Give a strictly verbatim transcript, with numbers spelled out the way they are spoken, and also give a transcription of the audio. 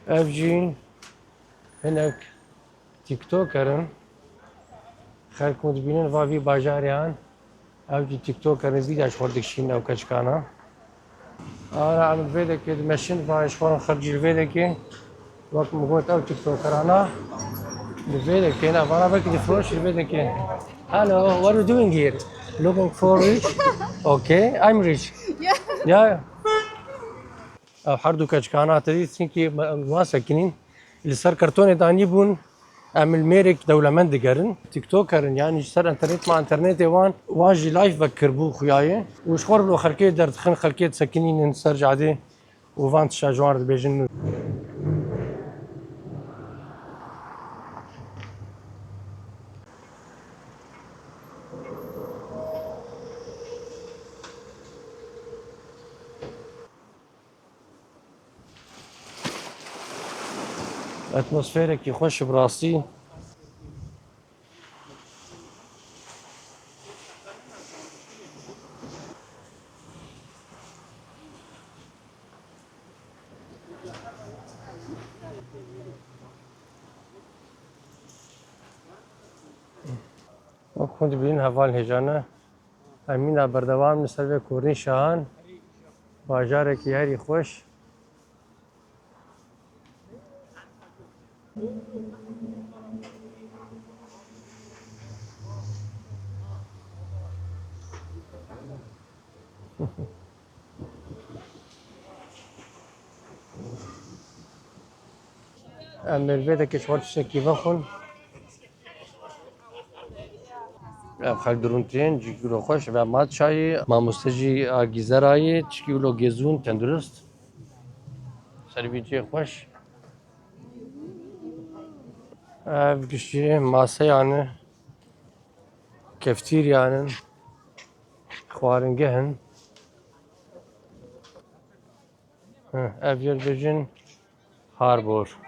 Ev jî hinek TikToker in. Xelk hûn dibînin va vî bajarê an. Ew jî TikToker in, vîdya ji xwe dikişînin ew keçikana. Ara em li vê dekê dimeşin, va ji xwe re xelk jî li vê dekê. Wek min got ew TikTokerana li vê dekê ne, vana belkî difiroş li vê dekê. Hello, what are you doing here? Looking for rich? Okay, I'm rich. Yeah. Yeah. Ev her du keçikana te dî, çinkî me, em wan sekinîn. Li ser kartonê danî bûn, em li mêrek dewlemend digerin. TikToker in, yanî ji ser internet ma internetê wan, wan jî live vekiribû xuyayê. Û ji xwe re xelkê derdixin, xelkê disekinînin ser cadê û van tişta ji wan re dibêjin. Atmosferekî xweş bi rastî. Wek hûn dibînin heval hêja ne. Em mîna berdewam li ser vê kornîşa han. Bajarekî herî xweş. Em li vê dekê ji xwe tiştekî vexwin. Ev xelk dirûntirên, cî wilo xweş, ve mat çayê, mamoste jî a gîzerayê, çikî wilo gêzûn, tendurist. Servîtiyê xweş. Ev giştî maseyan e, keftîryan in, xwaringeh in. Heh, ev yê dibêjin Harbor.